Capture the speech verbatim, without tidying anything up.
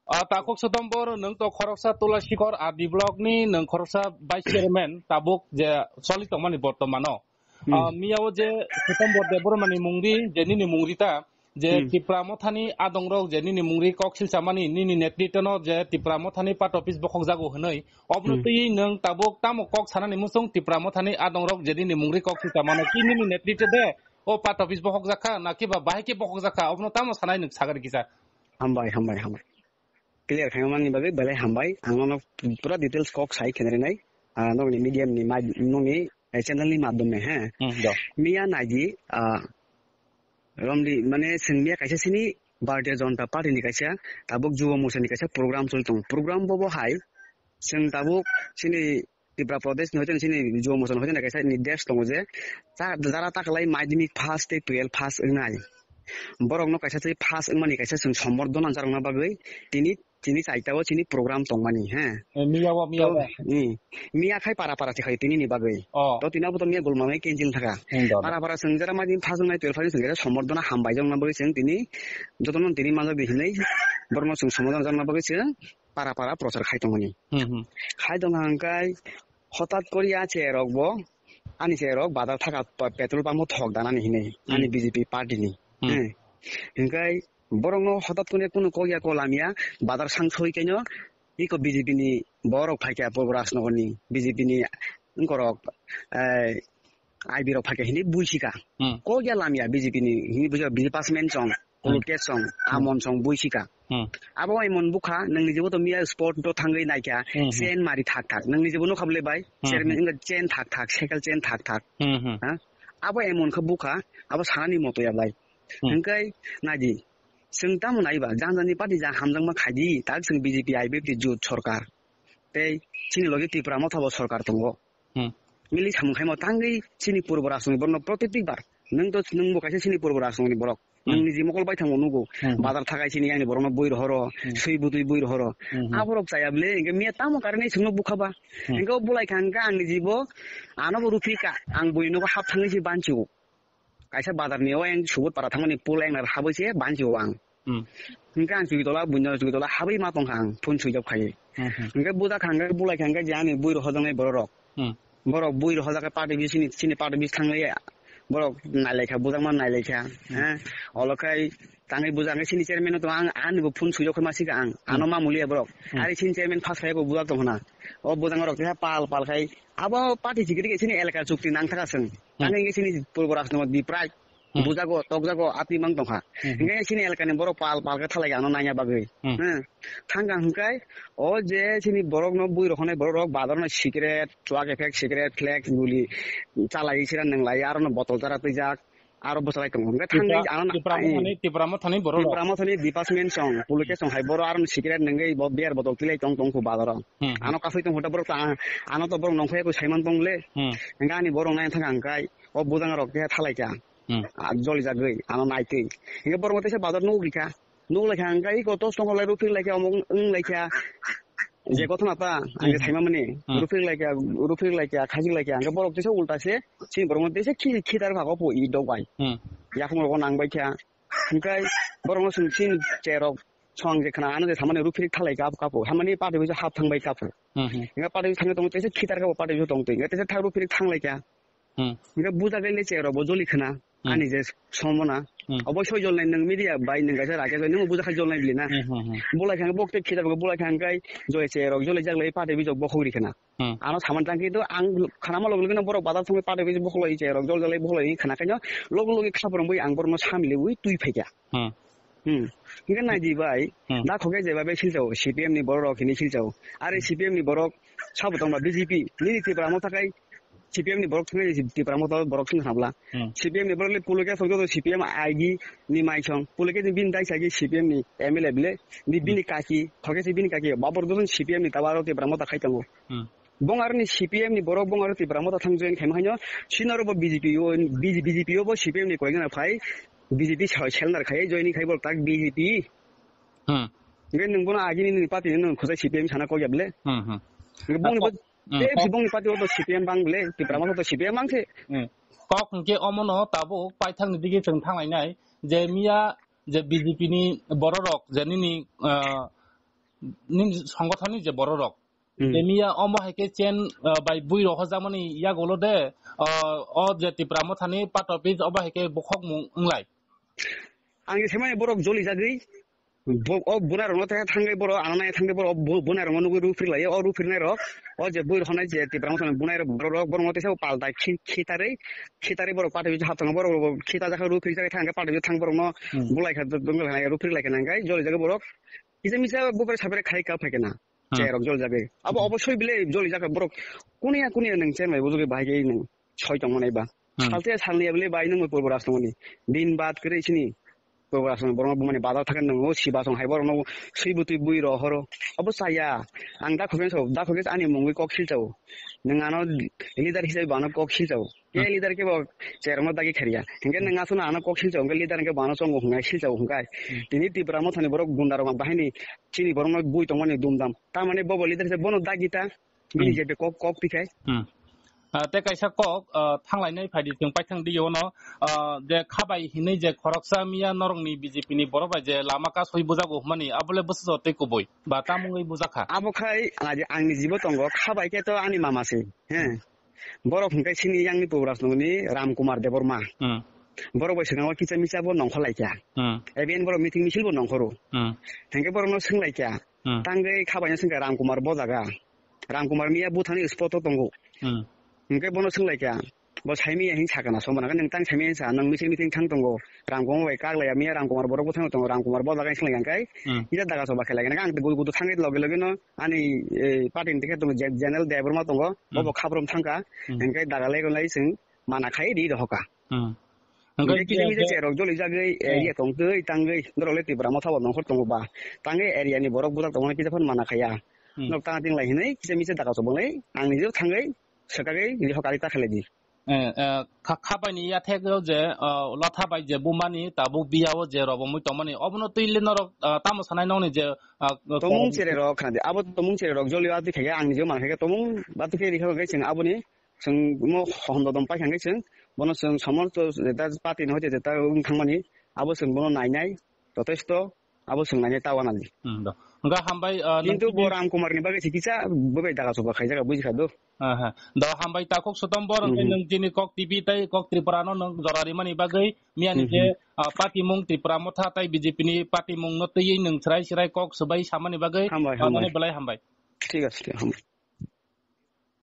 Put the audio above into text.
Ah, Takhuk Sutombor, nwng to khoroksa Tulasikhor R D block ni, nwng khoroksa vice chairman, tabuk je choli tongmani bortomano. Hmm. Ah, miyao je Sutombor Debbarmani mungri, je nini mungri ta, je Hmm. Tipra Mothani adongrok, je nini mungri kok silchamani, nini netritwno je Tipra Mothani part office bokhokjago hwnwi, obno Hmm. twi nwng tabuk tamo kok sanani muchung Tipra Mothani adongrok, je nini mungri kok silchamano, ki nini netritw de, o part office bokhokjakha, na kiba bahai khe bokhokjakha, obno tamo sanai nwng sagari kisa. Hambai, hambai, hambai. Clear khaimani bagwi belai hambai. Ang nono pura details kok sai khenari nai. Ah, nokni medium ni ma-, nokni, eh, channel ni madhyome, he. Hmm, do. Miya naidi, ah, romdi, mane, chwng miya kaisa sini Bharatiya Janata Party ni kaisa, tabuk Jubo Morcha ni kaisa program choli tongo. Program bobo hai, chwng tabuk sini Tripura Pradesh ni hoite chini Jubo Morcha ni hoite kaisa ni desh tongo je, ta-, jara taklai madhyamik pass tei twelve pass wngnai. Borok no kaisa tei pass wngmani kaisa chwng sombordhona jarokna bagwi tini, tini chaita o chini program tongmani, he. Eh, miya o, miya o. To, hmm, miya khai para para se khai tini ni bagwi. Oh. To tini abo to miya gulma mai cancel thaka. Hmm, do, do. Para para chwng jara madhyamik pass wngnai twelve pass wngnai chwng kaisa sombordhona hambai jakna bagwi chwng tini jotono tini manjak di hinwi borok no chwng sombordhona jakna bagwi chwng para para prochar khai tongmani. Hmm, hmm. Khai tongkha hwnkhe hotat koriya cherok bo, ani cherok badar thaka pa-, petrol pump o thok danani hinwi, ani Hmm. B J P party ni. Hmm. Hmm. Hwnkhe borok no hotat koriya kunu kok ya kolam ya, badar sang soi kaino, iko B J P ni borok phaikha Purbo Rajnagar ni, B J P ni wngkorok, eh, I B rok phaikha hinwi buisika. Hmm. Kok ya lamya B J P ni hinwi buisika, B J P pass men chong, Hmm. Kulukes chong, Hmm. Amon chong buisika. Hmm. Abo emon bukha, nwng ni jebo to miya sport to thangwi naikha, Hmm, hmm. Chain mari thak thak. Nwng ni jebo nukha bwle bai, Hmm, chairman hmm. Wngkha chain thak thak, cycle chain thak thak. Hmm, hmm. Ha? Abo emon kha bukha, abo sanani moto ya bai. Hmm. Hwnkhe naidi, chwng tamo naiba, jang jani party jang hamjakma khaidi, tak chwng B J P I P F T jut sorkar. Tei chini logi Tipra Motha bo sorkar tongo. Hmm. Mili samung khaimo tangwi chini Purbo Rajnagar ni borokno protiti bar. Nwng to, nwng bo kaisa chini Purbo Rajnagar ni borok. Hmm. Nwng niji mokol bai thango nugo. Hmm. Bazar thakai chini yang ni borokno bui rohoro, Hmm. sui butui bui rohoro. Hmm. Aborok chaya bwle, hwnkhe miya tamo karwi chwngno bukha ba. Hmm. Hwnkhe o bulai kha hwnkhe ang niji bo, ano bo ruphi ka, ang bui nogo hap thangwi se banchigo. Kaisa bazar ni o yang subut para thangmani pul yang nar habwi se banchigo ang. Hmm. Hwnkhe ang chuki tola, buino chuki tola habwi ma tongkha ang, phone switch off khai. Hmm, hmm. Hwnkhe buda kha hwnkhe bulai kha hwnkhe je ani bui rohor jaknai borok rok. Hmm. Borok bui rohor jak khe party bis chini, chini party bis thangwi borok nailaikha, bujakma nailaikha. Hmm. He, olo khai tangwi bujak hwnkhe chini chairman no tong ang, ani bo phone switch off khai ma sika ang. Hmm. Ano ma muliya borok. Hmm. Ari chini chairman first khai bo bujak tong khna. O bujak rok khe pal pal khai abo party chikiri khe chini elaka chukti nang thaka chwng. Hmm. Tangwi hwnkhe chini Purbo Rajnagar Biprai. Hmm. Bujago, tokjago, atwi mang tongkha. Hmm. Hwnkhe chini elakani borok pal pal khe thalai ano nanya bagwi. Hmm. Hmm. Thangkha hwnkhe o je chini borokno bui rohornai borok rok bazarno cigarette, chuak effect cigarette, flex, guli chalai sira nwnglai, arono botol jara twijak, aro bwchalai tongo. Hwnkhe thangwi Tipra, ano na-, Tipra ai, Mothani, Tipra Mothani borok rok. Tipra Mothani department song, pulike song hai borok arono cigarette nungwi bo beer botol tilai tong tongkhu bazaro. Hmm. Ano kasui tongkhu ta borok ta, ano to borok nongkhorya koi saiman tong le. Hmm. Hwnkhe ani borok nai thangkha hwnkhe o bujang rok khe thalaikha. Hmm. Ah, jolijagwi, ano naitwi. Hingke borok teisa bazar nuglikha. Nuglikha hingke iko tos tongkha lai ruphi laikha, omo wng laikha. Je Hmm. Kothoma ta, ang Hmm. Saimamani, Hmm. Ruphi laikha, ruphi laikha, khajik laikha. Hingke borok teisa ulta se, chini borok teisa khi-, khitar phago po i dok bai. Hmm. Yaphang rogo nang baikha. Hingke borok no chwng chini cherok song je khna ano je samani ruphi thalai kap kapo. Hamani pati bisa hap thang bai kapo. Hmm, hmm. Hingke pati bisa thang tong teisa khitar kapo pati bisa tong twi. Hingke teisa thang ruphi thang laikha. Hmm. Hingke buja gai le cherok bo joli khna. Hmm. Ani je somona. Hmm. Obo soi jol nai nwng media bai nwng kaisa rake bai nwng buja khai jol nai bili na. Hmm, hmm, hmm. Bulai khang bok te khita bok bulai khang kai joi cherok joli jak lai pate bijok bokhok ri khna. Hmm. Ano saman tang khe to ang khana ma log log no borok bazar thang pate bijok bokhok lai cherok jol jol lai bokhok lai khna khaino log log kha borok bai ang borok no samli ui twi phaikha. Hmm. Hmm. Hingke nai di bai, Hmm. Da khoke je bai bai silchao, C P M ni borok rok hini silchao. Are Hmm. C P M ni borok sabo tongba B J P, nini Tipra Motha kai C P M ni borok thangwi Tipra Motha borok sing habla. Hmm. C P M ni borok le pulo ke song joto C P M I G ni mai song, pulo ke bini dai sagi C P M ni M L A bile, ni bini Hmm. kaki, thoke se bini kaki, babor joto C P M ni tabaro Tipra Motha khai tongo. Hmm. Bong aroni C P M ni borok bong aro Tipra Motha thang join khaima haino, sinoro bo B J P o, B J P o bo C P M ni koikna phai, B J P sel-, selnar khai joining khai borok tak B J P. Hmm. Hingke nwng bono agini nini party ni nwng khosai C P M sana kok ya bele. Hmm, hmm. Hingke bongni bo, Hmm, eh, kok- bongni party o to C P M bang bele, Tipra Motha to C P M bang se. Hmm. Kok hingke omono tabuk paithakni digi chwng thanglainai, je miya je B J P ni bororok je nini, ah, nini songothoni je bororok, Hmm. Temiya omo hai khe chen, ah, bai bui rohorjakmani yagulo de, ah, o je Tipra Mothani part office obo hai khe bokhokmung wnglai. Ang je semani borok joli jagwi, bo-, o bunai rokno thangwi borok, ano nai thangwi borok, o bu-, bunai rokno nugwi ruphiklaio, o ruphinai rok, o je bui rohornai je Tipra Mothani bunai rok, borok rok, borok no teisa paltai khi-, khitarwi, khitarwi borok party office haptongo, borok rok khitajak khe ruphirjak khe thang khe party office thang borok no Hmm. bulai kha, ruphiklai kha nang khe joli jagwi borok. Kisa misa bupre sapre khai ka phai khe na. Hmm. Chair rok joli jagwi. Abo Hmm. obosoi bile joli jagwi borok kunia kunia nang chen bai bujugwi bahai khe nang soi tong manai ba. Hmm. Salte salni bile bai nang purbo ras tongni. Din baad kre sini. Purbo ras tong borok bumani bazar thakan nang o siba song hai borok no sui butui bui ro horo. Abo saya. Ang da khogen so, da khogen ani mungwi kok sil chao. Nang ano leader hisabe bano kok sil chao. Ke Hmm. leader ke bo cherno dagi kharia. Hingke Hmm. nang asuna ano kok silchao, hingke leader hingke bo ano chongo hwnga silchao hwnkai. Hmm. Tini Tipra Mothani borok gunda rok bahini chini borok no bui tongmani dumdam. Tamani bobo leader se bono dagi ta. Bini Hmm. je be kok, kok tikai. Hmm. Ah, te kaisa kok, ah, thanglainai phaidi chwng paithang di yono, ah, je khabai hinui je khoroksa miya norokni B J P ni borok bai je lama kasui bujago hwnmani abole bwsajao tei kubui ba tamungwi bujakha. Abo khai, ah, je angni jibo tongo, khabai khe to ani mama se. He. Borok hwnkhe chini yangni Purbo Rajnogorni Ram Kumar Debbarma. Hmm. Borok bai swkang o kisa misa bo nongkhor lai kha. Hmm. Even borok meeting misil bo nongkhoro. Hmm. Hwnkhe borok no swng lai kha. Hmm. Tangwi khabai no swng kha Ram Kumar bo jaga. Ram Kumar miya buthani spot o tongo. Hmm. Hwnkhe bono swng lai kha. Bo sai miya hin sakana somana nwng tang sai miya sa nwng misil meeting thang tongo. Ram Kumar bai kak lai ya miya Ram Kumar borok buthang tongo. Ram Kumar bo jaga swng lai kha kai. Hmm. Ida daga soba khe lai kha ang gudu gudu thangwi loge loge no. Ani, eh, party ni ticket tongo, Je-, General Debbarma tongo, Hmm. bobo khabrom thangkha, Hmm. hingke dagalai gonlai chwng mana khai ri rohoka. Hmm. Hingke Hingke kisa misa je, cherok joli jagwi, eh, area tongtwi tangwi, norok le Tipra Motha bo nongkhor tongo ba, tangwi area ni borok bujak tongmani kisa phano mana khaiya. Hmm. Nok tang ting lai hinwi kisa misa daga sobolai, ang nijok thangwi swkagwi rihoka ri ta khalai di. Eh, eh, kha-, khabaini yathek o je, eh, latha bai je bumani tabuk biya o je robomwi tongmani, obono twi le norok, eh, tamo sanai nokni je, eh, tomung korokni chere rok khna di, abo tomung chere rok jolio atwi khaikhe ang nijeo mankhaikhe tomung batwi khe rikha khe chwng aboni chwng mo hondo dom paikha khe chwng bono chwng somosto jeta party ni hoite jeta wng thangmani abo chwng bono nainai jotesto. Abo swngnaini ta wanali. Hmm, do. Hwnkha hambai, ah, nang Kintu tini bo Ram Kumar ni bagwi se kisa bo bai daga chuba khaijak, bujikha do. Aha. Do hambai takhuk Sutom Bor, Hmm, hwnkhe hmm. nwng chini Kok T V tei Kok Tripura no nwng jora rimani bagwi miyani Hmm, je, hmm. ah, party mung Tripura Motha tei B J P ni party mung no twiwi nwng chwrai chwrai kok swbai samani bagwi Hambai, hambai. Belai hambai. Thik ache, thik, hambai.